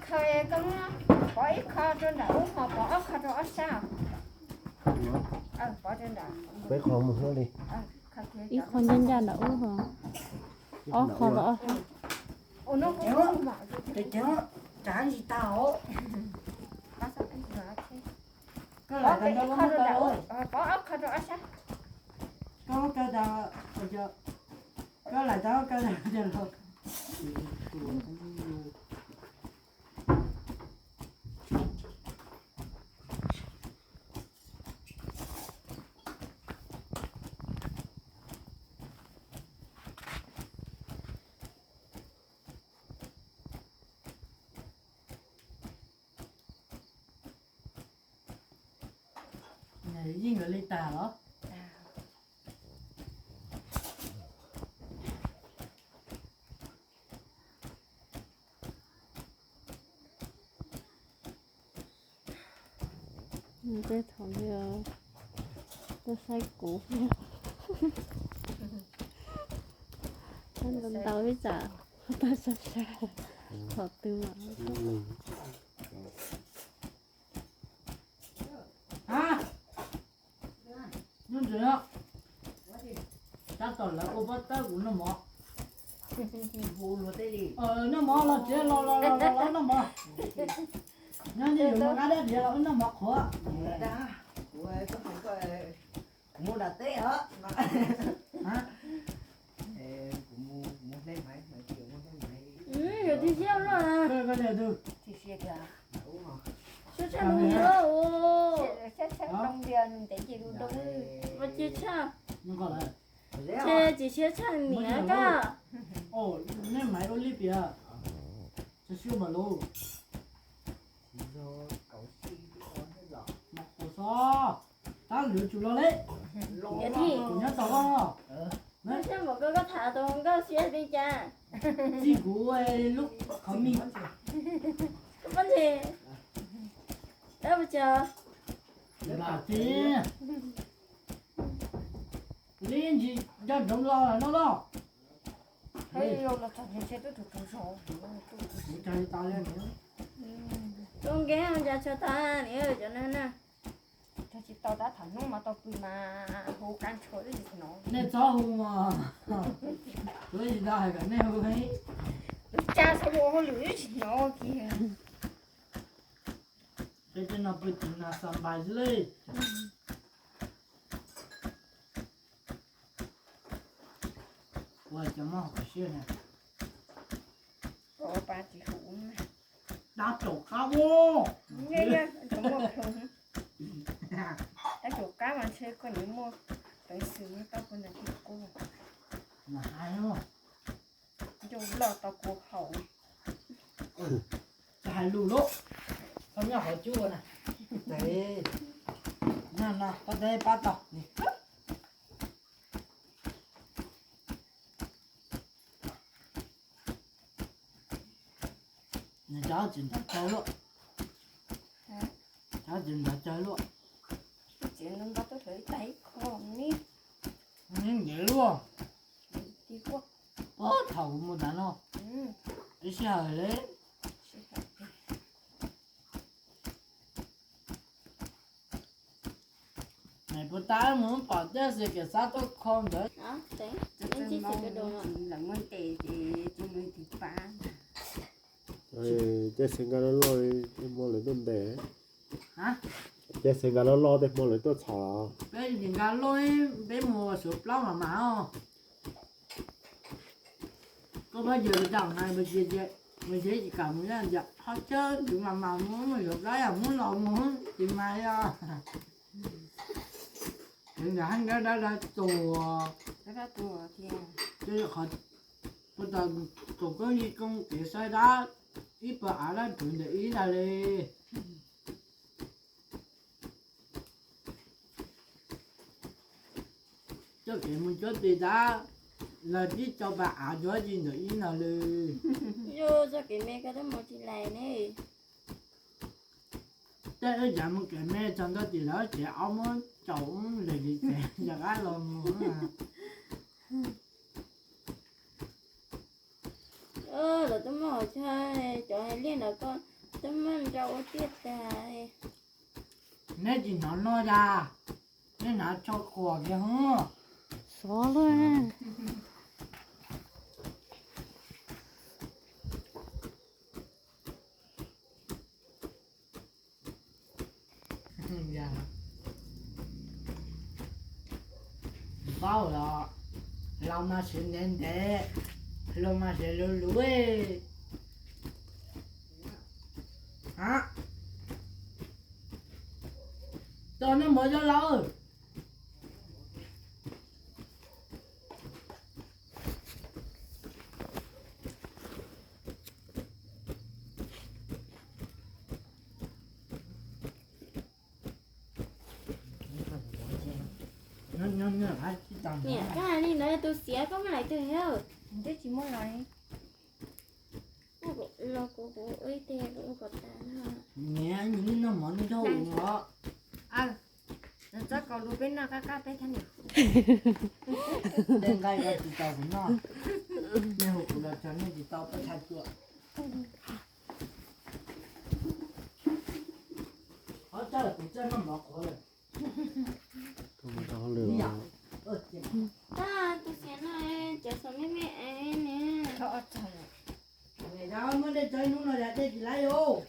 Kho, koj muab pov ib qho rau nram ub, ho pov ob qho rau ob sab. Peb qho mus hauv li. Ib qho ncaj ncaj nram ub, ho ob qho rau ob sab. Tsis tau. Koj lam tau koj, pov ob qho rau ob sab. Koj lam tau koj los. Yeej yuav li tag los? Tej thaum twg tuaj saib kuv, ntau ntau ib tsam tuaj saib saib thaum twg mas. Tab tom lawv ua pob tawb kuv noj mov. Noj mov los tsev los los los los noj mov. Nyob nyob yus nqa dab diav los wb noj mov qhuav. Kuv mus nram teb os. Yog tus siab loj na. Siab tshaj nws niam. Ntev ces lus doo. Ua ci tshaj. Ces tsis siab tshaj nws niam koj. Nej maiv ua li piav. Tsis siab mas lus. Tab lwm tsum los li. Kuv nyob tau koj. Nyob siab npaum koj, koj tham tau nkauj siab li cas? Txij kuv lub qhov mis. Koj pab ntses. Dab ua cas? Lam txiv. Li ntsis nco ntsoov los no los. Tub nkeeg nco tshaj tag niam cov neeg na. Tsis tau tab tham hnub mas tau pw mas hu qab ntshua ib hnub. Nej txhob hu mas. Kuv tsis tau hais kom nej hu heev. Lub tsab xwb ua hauj lwm ib tsis hnov kiag. Peb tej no pw tim no xa npais xwb li. Ua cov mob hauv siab na. Pab tsis hu. Dab tsaum qab ua. Dab tsaum qab mas ntshe koj yuav muaj peev xwm tau pw ntawm tib kuj. Mas hais ncauj loj tau kua haum. Tsis hais lus lawm. Txhob nyob qhov cub na. No no koj teb pab tau. Nws cov tsis nrov tsawg luaj. Cov tsis nrov tsawg luaj. Nws nce luaj. Puag thaum kuv mus tas no, ib sij hawm li. Nais puas tas mus pom tej xwm kev xav tuaj kho ntawd. Tej xeeb nkag loj loj, tej hmo lawv tuaj ntes. Tej xeeb nkag loj loj, tej hmo lawv tuaj txhom. Peb nkag loj, peb mus suav plaub mas mas os. Koj pab ces ua cas na, mus ces ces mus ces tsis kam mus, yog ho tsawb ntws mas mas mus, mus suav plaub yog mus los mus tsis mas yog. Ces nkawd hab nkawd dab dab tuag, ces qhov puag ta tus koob yig koob kev saib dab ib pawg av dab rhuv ntawm ib ntag li. Txoj kev mus cuab tis tab lawv tib tso pas av cuab tis ntawm ib ntag li. Yog txoj kev me koj twb mus tsis lais ne. Tej wb cav mus kev me txog ntua tim lawv tsev ob muab tsaus lees li tsev yog qab los mus. Lawv twb muab hauv tshaj cov hais liaj ntawd koj Twb muab nrau ua tiaj tas. Neb tsis hnov noj yas, neb hnav tsho quas kiag hwb. Xov lawm. Paub los, laus mas siav ntev ntev, hluas mas siav luv luv. Tos noj mov cov laus. Niam, koj hais li ntawd tus xiav koj muaj leej twg thiab? Twb tsis muaj los. Los kuv kuv ib teg ua kom tas no. Niam, nws noj mov noj nrog os. Nws txob kaus lus peb noj qab qab peb thab niam. Tej nqaij ko tsis tau kuv noj, nej hu kuv los tso nej tsis tau peb thaj cuam. Qhov txawj kuv txawj noj mov qhuav lawm. Tus xiav no cov xov me me es ne. Niam, muab dej tso ib hnub no yog dej tsis laib os.